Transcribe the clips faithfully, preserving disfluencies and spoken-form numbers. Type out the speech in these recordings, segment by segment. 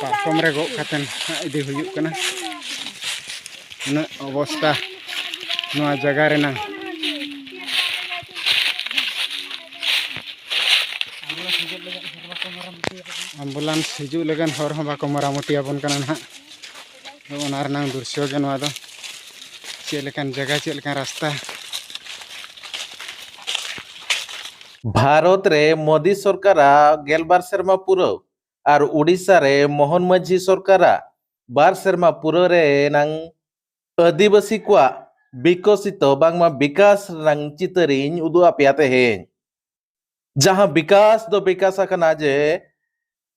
ᱯᱟᱨᱠᱚᱢ ᱨᱮ ᱜᱚᱜ ᱠᱟᱛᱮᱱ ᱦᱟᱸᱜ ᱤᱫᱤ ᱦᱩᱭᱩᱜ ᱠᱟᱱᱟ᱾ ᱩᱱᱟᱹᱜ ᱚᱵᱚᱥᱛᱟ ᱱᱚᱣᱟ ᱡᱟᱭᱜᱟ ᱨᱮᱱᱟᱝ᱾ ᱟᱢᱵᱩᱞᱟᱱᱥ ᱦᱤᱡᱩᱜ ᱞᱟᱹᱜᱤᱫ ᱦᱚᱨ ᱦᱚᱸ ᱵᱟᱠᱚ ᱢᱟᱨᱟᱢᱚᱛᱤ ᱟᱵᱚᱱ ᱠᱟᱱᱟ ᱱᱟᱦᱟᱜ᱾ ᱟᱫᱚ ᱚᱱᱟ ᱨᱮᱱᱟᱝ ᱫᱨᱤᱥᱥᱚ ᱜᱮ ᱱᱚᱣᱟ ᱫᱚ, ᱪᱮᱫ ᱞᱮᱠᱟᱱ ᱡᱟᱭᱜᱟ, ᱪᱮᱫ ᱞᱮᱠᱟᱱ ᱨᱟᱥᱛᱟ᱾ ᱵᱷᱟᱨᱚᱛ ᱨᱮ ᱢᱳᱫᱤ ᱥᱚᱨᱠᱟᱨᱟᱜ ᱜᱮᱞᱵᱟᱨ ᱥᱮᱨᱢᱟ ᱯᱩᱨᱟᱹᱣ ᱟᱨ ᱩᱰᱤᱥᱟ ᱨᱮ ᱢᱳᱦᱚᱱ ᱢᱟᱹᱡᱷᱤ ᱥᱚᱨᱠᱟᱨᱟᱜ ᱵᱟᱨ ᱥᱮᱨᱢᱟ ᱯᱩᱨᱟᱹᱣ ᱨᱮᱱᱟᱝ ᱟᱹᱫᱤᱵᱟᱹᱥᱤ ᱠᱚᱣᱟᱜ ᱵᱤᱠᱚᱥᱤᱛᱚ ᱵᱟᱝᱢᱟ ᱵᱤᱠᱟᱥ ᱨᱮᱱᱟᱝ ᱪᱤᱛᱟᱹᱨᱤᱧ ᱩᱫᱩᱜ ᱟᱯᱮᱭᱟ ᱛᱮᱦᱮᱧ᱾ ᱡᱟᱦᱟᱸ ᱵᱤᱠᱟᱥ ᱫᱚ ᱵᱤᱠᱟᱥ ᱟᱠᱟᱱᱟ ᱡᱮ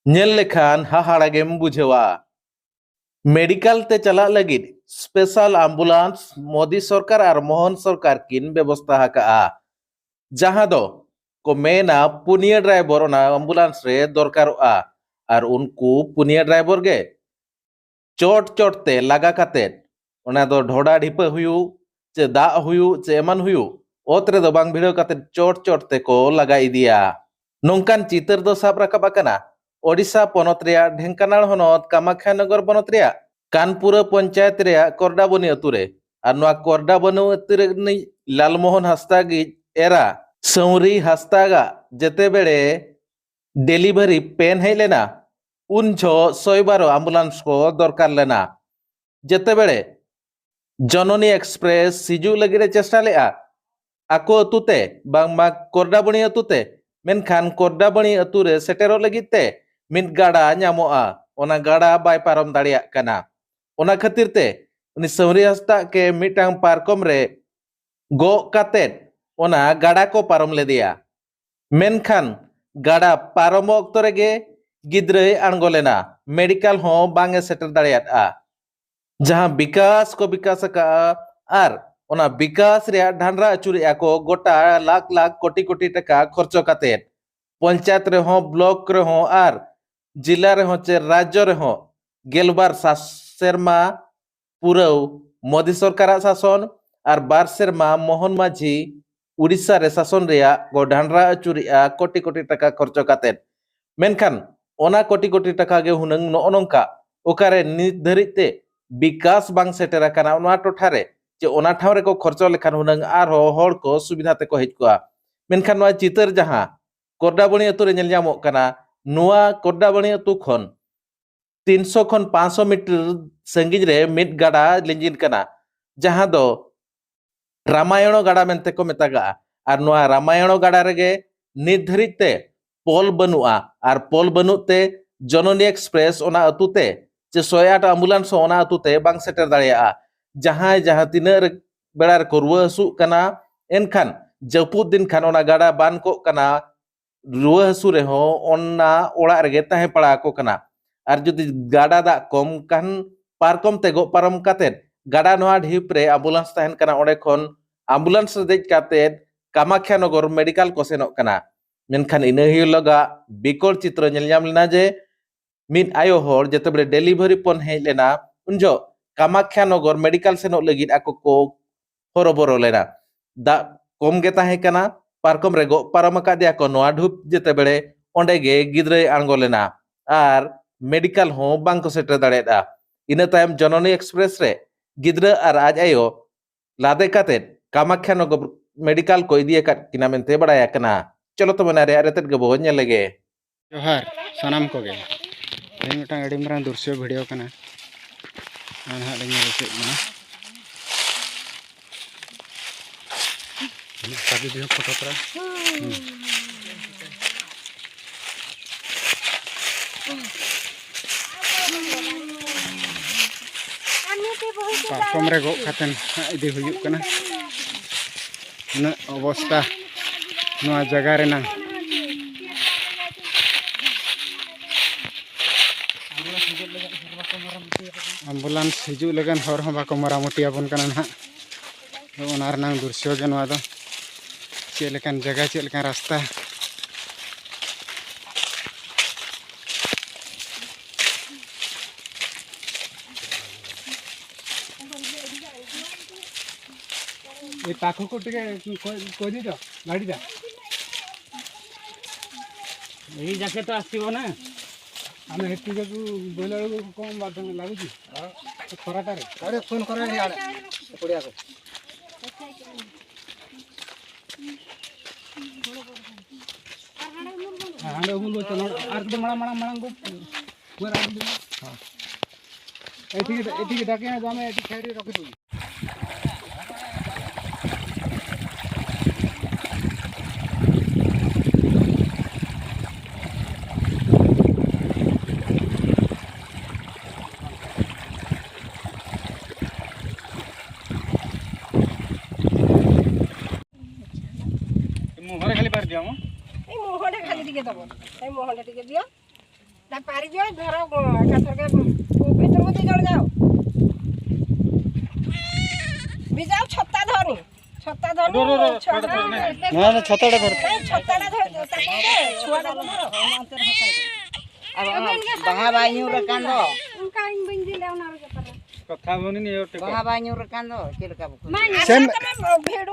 ᱧᱮᱞ ᱞᱮᱠᱷᱟᱱ ᱦᱟᱦᱟᱲᱟ ᱜᱮᱢ ᱵᱩᱡᱷᱟᱹᱣᱟ᱾ ᱢᱮᱰᱤᱠᱟᱞ ᱛᱮ ᱪᱟᱞᱟᱜ ᱞᱟᱹᱜᱤᱫ ᱥᱯᱮᱥᱟᱞ ᱟᱢᱵᱩᱞᱟᱱᱥ ᱢᱳᱫᱤ ᱥᱚᱨᱠᱟᱨ ᱟᱨ ᱢᱳᱦᱚᱱ ᱥᱚᱨᱠᱟᱨ ᱠᱤᱱ ᱵᱮᱵᱚᱥᱛᱷᱟ ᱟᱠᱟᱜᱼᱟ, ᱡᱟᱦᱟᱸ ᱫᱚ ᱠᱚ ᱢᱮᱱᱟ ᱯᱩᱱᱭᱟᱹ ᱰᱨᱟᱭᱵᱚᱨ ᱚᱱᱟ ᱟᱢᱵᱩᱞᱟᱱᱥ ᱨᱮ ᱫᱚᱨᱠᱟᱨᱚᱜᱼᱟ᱾ ᱟᱨ ᱩᱱᱠᱩ ᱯᱩᱱᱭᱟᱹ ᱰᱨᱟᱭᱵᱚᱨ ᱜᱮ ᱪᱚᱴ ᱪᱚᱴ ᱛᱮ ᱞᱟᱜᱟ ᱠᱟᱛᱮᱫ, ᱚᱱᱟ ᱫᱚ ᱰᱷᱚᱰᱟ ᱰᱷᱤᱯᱟᱹ ᱦᱩᱭᱩᱜ ᱪᱮ ᱫᱟᱜ ᱦᱩᱭᱩᱜ ᱪᱮ ᱮᱢᱟᱱ ᱦᱩᱭᱩᱜ, ᱚᱛ ᱨᱮᱫᱚ ᱵᱟᱝ ᱵᱷᱤᱲᱟᱹᱣ ᱠᱟᱛᱮᱫ ᱪᱚᱴ ᱪᱚᱴ ᱛᱮᱠᱚ ᱞᱟᱜᱟ ᱤᱫᱤᱭᱟ᱾ ᱱᱚᱝᱠᱟᱱ ᱪᱤᱛᱟᱹᱨ ᱫᱚ ᱥᱟᱵ ᱨᱟᱠᱟᱵ ᱟᱠᱟᱱᱟ ᱳᱰᱤᱥᱟ ᱯᱚᱱᱚᱛ ᱨᱮᱭᱟᱜ ᱰᱷᱮᱝᱠᱟᱱᱟᱲ ᱦᱚᱱᱚᱛ ᱠᱟᱢᱟᱠᱷᱭᱟ ᱱᱚᱜᱚᱨ ᱵᱚᱱᱚᱛ ᱨᱮᱭᱟᱜ ᱠᱟᱱᱯᱩᱨᱟ ᱯᱚᱧᱪᱟᱭᱮᱛ ᱨᱮᱭᱟᱜ ᱠᱚᱨᱰᱟᱵᱚᱱᱤ ᱟᱹᱛᱩ ᱨᱮ᱾ ᱟᱨ ᱱᱚᱣᱟ ᱠᱚᱨᱰᱟᱵᱚᱱᱤ ᱟᱹᱛᱩ ᱨᱤᱱᱤᱡ ᱞᱟᱞᱢᱳᱦᱚᱱ ᱦᱟᱸᱥᱫᱟ ᱜᱤᱡ ᱮᱨᱟ ᱥᱟᱹᱣᱨᱤ ᱦᱟᱸᱥᱫᱟᱜᱟᱜ ᱡᱮᱛᱮ ᱵᱮᱲᱮ ᱰᱮᱞᱤᱵᱷᱟᱨᱤ ᱯᱮᱱ ᱦᱮᱡ ᱞᱮᱱᱟ, ᱩᱱ ᱡᱚᱦᱚᱜ ᱥᱚᱭ ᱵᱟᱨᱚ ᱟᱢᱵᱩᱞᱟᱱᱥ ᱠᱚ ᱫᱚᱨᱠᱟᱨ ᱞᱮᱱᱟ᱾ ᱡᱮᱛᱮ ᱵᱮᱲᱮ ᱡᱚᱱᱚᱱᱤ ᱮᱠᱥᱯᱨᱮᱥ ᱦᱤᱡᱩᱜ ᱞᱟᱹᱜᱤᱫ ᱮ ᱪᱮᱥᱴᱟ ᱞᱮᱫᱼᱟ ᱟᱠᱚ ᱟᱹᱛᱩ ᱛᱮ, ᱵᱟᱝᱢᱟ ᱠᱚᱨᱰᱟᱵᱚᱱᱤ ᱟᱹᱛᱩ ᱛᱮ, ᱢᱮᱱᱠᱷᱟᱱ ᱠᱚᱨᱰᱟᱵᱚᱱᱤ ᱟᱹᱛᱩ ᱨᱮ ᱥᱮᱴᱮᱨᱚᱜ ᱞᱟᱹᱜᱤᱫ ᱛᱮ ᱢᱤᱫ ᱜᱟᱰᱟ ᱧᱟᱢᱚᱜᱼᱟ, ᱚᱱᱟ ᱜᱟᱰᱟ ᱵᱟᱭ ᱯᱟᱨᱚᱢ ᱫᱟᱲᱮᱭᱟᱜ ᱠᱟᱱᱟ᱾ ᱚᱱᱟ ᱠᱷᱟᱹᱛᱤᱨ ᱛᱮ ᱩᱱᱤ ᱥᱟᱹᱣᱨᱤ ᱦᱟᱸᱥᱫᱟᱜ ᱜᱮ ᱢᱤᱫᱴᱟᱝ ᱯᱟᱨᱠᱚᱢ ᱨᱮ ᱜᱚᱜ ᱠᱟᱛᱮᱫ ᱚᱱᱟ ᱜᱟᱰᱟ ᱠᱚ ᱯᱟᱨᱚᱢ ᱞᱮᱫᱮᱭᱟ᱾ ᱢᱮᱱᱠᱷᱟᱱ ᱜᱟᱰᱟ ᱯᱟᱨᱚᱢᱚᱜ ᱚᱠᱛᱚ ᱨᱮᱜᱮ ᱜᱤᱫᱽᱨᱟᱹᱭ ᱟᱬᱜᱚ ᱞᱮᱱᱟ, ᱢᱮᱰᱤᱠᱟᱞ ᱦᱚᱸ ᱵᱟᱝ ᱮ ᱥᱮᱴᱮᱨ ᱫᱟᱲᱮᱭᱟᱫᱼᱟ᱾ ᱡᱟᱦᱟᱸ ᱵᱤᱠᱟᱥ ᱠᱚ ᱵᱤᱠᱟᱥ ᱟᱠᱟᱫᱼᱟ ᱟᱨ ᱚᱱᱟ ᱵᱤᱠᱟᱥ ᱨᱮᱭᱟᱜ ᱰᱷᱟᱱᱰᱨᱟ ᱟᱹᱪᱩᱨᱮᱫᱼᱟ ᱠᱚ, ᱜᱚᱴᱟ ᱞᱟᱠᱷ ᱞᱟᱠᱷ ᱠᱳᱴᱤ ᱠᱳᱴᱤ ᱴᱟᱠᱟ ᱠᱷᱚᱨᱪᱚ ᱠᱟᱛᱮᱫ, ᱯᱚᱧᱪᱟᱭᱮᱛ ᱨᱮᱦᱚᱸ, ᱵᱞᱚᱠ ᱨᱮᱦᱚᱸ ᱟᱨ ᱡᱤᱞᱟ ᱨᱮᱦᱚᱸ ᱪᱮ ᱨᱟᱡᱽᱡᱚ ᱨᱮᱦᱚᱸ ᱜᱮᱞᱵᱟᱨ ᱥᱟᱥ-, ᱥᱮᱨᱢᱟ ᱯᱩᱨᱟᱹᱣ ᱢᱳᱫᱤ ᱥᱚᱨᱠᱟᱨᱟᱜ ᱥᱟᱥᱚᱱ ᱟᱨ ᱵᱟᱨ ᱥᱮᱨᱢᱟ ᱢᱳᱦᱚᱱ ᱢᱟᱹᱡᱷᱤ ᱩᱰᱤᱥᱟ ᱨᱮ ᱥᱟᱥᱚᱱ ᱨᱮᱭᱟᱜ ᱠᱚ ᱰᱷᱟᱱᱰᱨᱟ ᱟᱹᱪᱩᱨᱮᱫᱼᱟ ᱠᱳᱴᱤ ᱠᱳᱴᱤ ᱴᱟᱠᱟ ᱠᱷᱚᱨᱪᱚ ᱠᱟᱛᱮᱫ᱾ ᱢᱮᱱᱠᱷᱟᱱ ᱚᱱᱟ ᱠᱳᱴᱤ ᱠᱳᱴᱤ ᱴᱟᱠᱟ ᱜᱮ ᱦᱩᱱᱟᱹᱝ ᱱᱚᱜᱼᱚ ᱱᱚᱝᱠᱟ ᱚᱠᱟᱨᱮ ᱱᱤᱛ ᱫᱷᱟᱹᱨᱤᱡ ᱛᱮ ᱵᱤᱠᱟᱥ ᱵᱟᱝ ᱥᱮᱴᱮᱨ ᱟᱠᱟᱱᱟ ᱚᱱᱟ ᱴᱚᱴᱷᱟ ᱨᱮ, ᱪᱮ ᱚᱱᱟ ᱴᱷᱟᱶ ᱨᱮᱠᱚ ᱠᱷᱚᱨᱪᱚ ᱞᱮᱠᱷᱟᱱ ᱦᱩᱱᱟᱹᱝ ᱟᱨᱦᱚᱸ ᱦᱚᱲ ᱠᱚ ᱥᱩᱵᱤᱫᱷᱟ ᱛᱮᱠᱚ ᱦᱮᱡ ᱠᱚᱜᱼᱟ᱾ ᱢᱮᱱᱠᱷᱟᱱ ᱱᱚᱣᱟ ᱪᱤᱛᱟᱹᱨ ᱡᱟᱦᱟᱸ ᱠᱚᱨᱰᱟᱵᱟᱹᱲᱤ ᱟᱹᱛᱩ ᱨᱮ ᱧᱮᱞ ᱧᱟᱢᱚᱜ ᱠᱟᱱᱟ, ᱱᱚᱣᱟ ᱠᱚᱨᱰᱟᱵᱟᱹᱲᱤ ᱟᱹᱛᱩ ᱠᱷᱚᱱ ᱛᱤᱱᱥᱚ ᱠᱷᱚᱱ ᱯᱟᱸᱪᱥᱚ ᱢᱤᱴᱟᱨ ᱥᱟᱺᱜᱤᱧ ᱨᱮ ᱢᱤᱫ ᱜᱟᱰᱟ ᱞᱤᱸᱡᱤᱱ ᱠᱟᱱᱟ, ᱡᱟᱦᱟᱸ ᱫᱚ ᱨᱟᱢᱟᱭᱚᱬᱚ ᱜᱟᱰᱟ ᱢᱮᱱᱛᱮ ᱠᱚ ᱢᱮᱛᱟᱜᱟᱜᱼᱟ᱾ ᱟᱨ ᱱᱚᱣᱟ ᱨᱟᱢᱟᱭᱚᱬᱚ ᱜᱟᱰᱟ ᱨᱮᱜᱮ ᱱᱤᱛ ᱫᱷᱟᱹᱨᱤᱡ ᱛᱮ ᱯᱳᱞ ᱵᱟᱹᱱᱩᱜᱼᱟ᱾ ᱟᱨ ᱯᱳᱞ ᱵᱟᱹᱱᱩᱜ ᱛᱮ ᱡᱚᱱᱚᱱᱤ ᱮᱠᱥᱯᱨᱮᱥ ᱚᱱᱟ ᱟᱹᱛᱩ ᱛᱮ ᱪᱮ ᱥᱚᱭ ᱟᱴ ᱟᱢᱵᱩᱞᱟᱱᱥ ᱦᱚᱸ ᱚᱱᱟ ᱟᱹᱛᱩ ᱛᱮ ᱵᱟᱝ ᱥᱮᱴᱮᱨ ᱫᱟᱲᱮᱭᱟᱜᱼᱟ᱾ ᱡᱟᱦᱟᱸᱭ ᱡᱟᱦᱟᱸ ᱛᱤᱱᱟᱹᱜ ᱨᱮ-, ᱵᱮᱲᱟ ᱨᱮᱠᱚ ᱨᱩᱣᱟᱹ ᱦᱟᱹᱥᱩᱜ ᱠᱟᱱᱟ, ᱮᱱᱠᱷᱟᱱ ᱡᱟᱹᱯᱩᱫ ᱫᱤᱱ ᱠᱷᱟᱱ ᱚᱱᱟ ᱜᱟᱰᱟ ᱵᱟᱱ ᱠᱚᱜ ᱠᱟᱱᱟ, ᱨᱩᱣᱟᱹ ᱦᱟᱹᱥᱩ ᱨᱮᱦᱚᱸ ᱚᱱᱟ ᱚᱲᱟᱜ ᱨᱮᱜᱮ ᱛᱟᱦᱮᱸ ᱯᱟᱲᱟᱣ ᱟᱠᱚ ᱠᱟᱱᱟ᱾ ᱟᱨ ᱡᱩᱫᱤ ᱜᱟᱰᱟ ᱫᱟᱜ ᱠᱚᱢ ᱠᱷᱟᱱ ᱯᱟᱨᱠᱚᱢ ᱛᱮ ᱜᱚᱜ ᱯᱟᱨᱚᱢ ᱠᱟᱛᱮᱫ ᱜᱟᱰᱟ ᱱᱚᱣᱟ ᱰᱷᱤᱯ ᱨᱮ ᱟᱢᱵᱩᱞᱟᱱᱥ ᱛᱟᱦᱮᱱ ᱠᱟᱱᱟ, ᱚᱸᱰᱮ ᱠᱷᱚᱱ ᱟᱢᱵᱩᱞᱟᱱᱥ ᱨᱮ ᱫᱮᱡ ᱠᱟᱛᱮᱫ ᱠᱟᱢᱟᱠᱷᱭᱟ ᱱᱚᱜᱚᱨ ᱢᱮᱰᱤᱠᱟᱞ ᱠᱚ ᱥᱮᱱᱚᱜ ᱠᱟᱱᱟ᱾ ᱢᱮᱱᱠᱷᱟᱱ ᱤᱱᱟᱹ ᱦᱤᱞᱳᱜᱟᱜ ᱵᱤᱠᱚᱞ ᱪᱤᱛᱨᱚ ᱧᱮᱞ ᱧᱟᱢ ᱞᱮᱱᱟ ᱡᱮ ᱢᱤᱫ ᱟᱭᱳ ᱦᱚᱲ ᱡᱮᱛᱮᱵᱮᱲᱮ ᱰᱮᱞᱤᱵᱷᱟᱨᱤ ᱯᱚᱱ ᱦᱮᱡ ᱞᱮᱱᱟ, ᱩᱱ ᱡᱚᱦᱚᱜ ᱠᱟᱢᱟᱠᱷᱭᱟ ᱱᱚᱜᱚᱨ ᱢᱮᱰᱤᱠᱟᱞ ᱥᱮᱱᱚᱜ ᱞᱟᱹᱜᱤᱫ ᱟᱠᱚ ᱠᱚ ᱦᱚᱨᱚᱵᱚᱨᱚ ᱞᱮᱱᱟ᱾ ᱫᱟᱜ ᱠᱚᱢ ᱜᱮ ᱛᱟᱦᱮᱸ ᱠᱟᱱᱟ, ᱯᱟᱨᱠᱚᱢ ᱨᱮ ᱜᱚᱜ ᱯᱟᱨᱚᱢ ᱟᱠᱟᱫᱮᱭᱟ ᱠᱚ ᱱᱚᱣᱟ ᱰᱷᱩᱯ ᱡᱮᱛᱮᱵᱮᱲᱮ ᱚᱸᱰᱮ ᱜᱮ ᱜᱤᱫᱽᱨᱟᱹᱭ ᱟᱬᱜᱚ ᱞᱮᱱᱟ ᱟᱨ ᱢᱮᱰᱤᱠᱟᱞ ᱦᱚᱸ ᱵᱟᱝ ᱠᱚ ᱥᱮᱴᱮᱨ ᱫᱟᱲᱮᱭᱟᱫᱼᱟ᱾ ᱤᱱᱟᱹ ᱛᱟᱭᱚᱢ ᱡᱚᱱᱚᱱᱤ ᱮᱠᱥᱯᱨᱮᱥ ᱨᱮ ᱜᱤᱫᱽᱨᱟᱹ ᱟᱨ ᱟᱡ ᱟᱭᱳ ᱞᱟᱫᱮ ᱠᱟᱛᱮᱫ ᱠᱟᱢᱟᱠᱷᱭᱟ ᱱᱚᱜᱚᱨ ᱢᱮᱰᱤᱠᱟᱞ ᱠᱚ ᱤᱫᱤ ᱟᱠᱟᱫ ᱠᱤᱱᱟ ᱢᱮᱱᱛᱮ ᱵᱟᱲᱟᱭ ᱟᱠᱟᱱᱟ᱾ ᱪᱚᱞᱚ ᱛᱚᱵᱮ ᱚᱱᱟ ᱨᱮᱭᱟᱜ ᱨᱮᱛᱮᱫ ᱜᱮᱵᱚ ᱧᱮᱞ ᱞᱮᱜᱮ᱾ ᱡᱚᱦᱟᱨ ᱥᱟᱱᱟᱢ ᱠᱚᱜᱮ᱾ ᱛᱮᱦᱮᱧ ᱢᱤᱫᱴᱟᱝ ᱟᱹᱰᱤ ᱢᱟᱨᱟᱝ ᱫᱨᱤᱥᱥᱚ ᱵᱷᱤᱰᱤᱭᱳ ᱠᱟᱱᱟ᱾ ᱟᱨ ᱱᱟᱦᱟᱜ ᱞᱤᱧ ᱧᱮᱞ ᱦᱚᱪᱚᱭᱮᱫ ᱵᱚᱱᱟ᱾ ᱯᱷᱳᱴᱳ ᱠᱚᱨᱟ᱾ ᱯᱟᱨᱠᱚᱢ ᱨᱮ ᱜᱚᱜ ᱠᱟᱛᱮ ᱦᱟᱸᱜ ᱤᱫᱤ ᱦᱩᱭᱩᱜ ᱠᱟᱱᱟ᱾ ᱩᱱᱟᱹᱜ ᱚᱵᱚᱥᱛᱟ ᱱᱚᱣᱟ ᱡᱟᱭᱜᱟ ᱨᱮᱱᱟᱝ᱾ ᱟᱢᱵᱩᱞᱟᱱᱥ ᱦᱤᱡᱩᱜ ᱞᱟᱹᱜᱤᱫ ᱦᱚᱨ ᱦᱚᱸ ᱵᱟᱠᱚ ᱢᱟᱨᱟᱢᱚᱛᱤ ᱟᱵᱚᱱ ᱠᱟᱱᱟ ᱱᱟᱦᱟᱜ᱾ ᱛᱚ ᱚᱱᱟ ᱨᱮᱱᱟᱝ ᱫᱨᱤᱥᱥᱚ ᱜᱮ ᱱᱚᱣᱟ ᱫᱚ, ᱪᱮᱫ ᱞᱮᱠᱟᱱ ᱡᱟᱭᱜᱟ, ᱪᱮᱫ ᱞᱮᱠᱟᱱ ᱨᱟᱥᱛᱟ᱾ ଏଇ ପାଖକୁ ଟିକେ କ-, କହିଦେଇଛ ଗାଡ଼ିଟା। ଏଇ ଯାକେ ତ ଆସିବ ନା। ଆମେ ଏତିକି ଯୋଉ ବୋଇଲା ବେଳକୁ କମ୍ ବାଦାମ ଲାଗୁଛି ଖରାଟାରେ। ଆରେ ଫୋନ୍ କର, ଆଡ଼େ ପଡ଼ିଆକୁ। ହାଣ୍ଡ ଉମୁଲ ବୋଲଛ, ଆର ତ ମାଣା ମାଣା ମାଣାଙ୍କୁ ପୁରା ଏଠିକି, ଏଠିକି ଡାକି ଆଣିବୁ, ଆମେ ଏଠି ଛାଡ଼ି ରଖିଦେବୁ। ମୁହଁରେ ଖାଲି ପାରି ଦିଅ ମ। ଏଇ ମୁହଁଟା ଖାଲି ଟିକେ ଦବ, ଏଇ ମୁହଁଟା ଟିକେ ଦିଅ। ନା ପାରିଯିବ, ଧର, ଏକାଥରକେ ଭିତରକୁ ଦି ଜଣ ଯାଅ। ବି ଯାଅ, ଛତା ଧରନି, ଛତା ଧରନି। ରୁହ, ରୁହ, ରୁହ, ଛୁଆ ଛତା ଧରନି। ନା, ନା, ଛତାଟା ଧର। ନାଇଁ, ଛତାଟା ଧର, ତାକୁ ଦେ, ଛୁଆଟାକୁ ଧର। ᱟᱵᱚ ᱵᱟᱦᱟ ᱵᱟᱭ ᱧᱩᱨ ᱟᱠᱟᱱ ᱫᱚ᱾ ᱚᱱᱠᱟ ᱤᱧ ᱵᱟᱹᱧ ᱤᱫᱤ ᱞᱮᱫᱟ ᱚᱱᱟ ᱨᱮᱜᱮ ᱛᱟᱦᱞᱮ᱾ ᱠᱟᱛᱷᱟ ᱵᱚᱱ ᱱᱤᱭᱟᱹ ᱴᱷᱤᱠᱟ᱾ ᱵᱟᱦᱟ ᱵᱟᱭ ᱧᱩᱨ ᱟᱠᱟᱱ ᱫᱚ, ᱪᱮᱫ ᱞᱮᱠᱟ ᱵᱚ ᱠᱷᱚᱡᱚᱜᱼᱟ? ᱢᱟ, ᱧᱟᱢ ᱥᱮᱢ- ᱠᱟᱛᱮ ᱢᱟ ᱵᱷᱤᱲ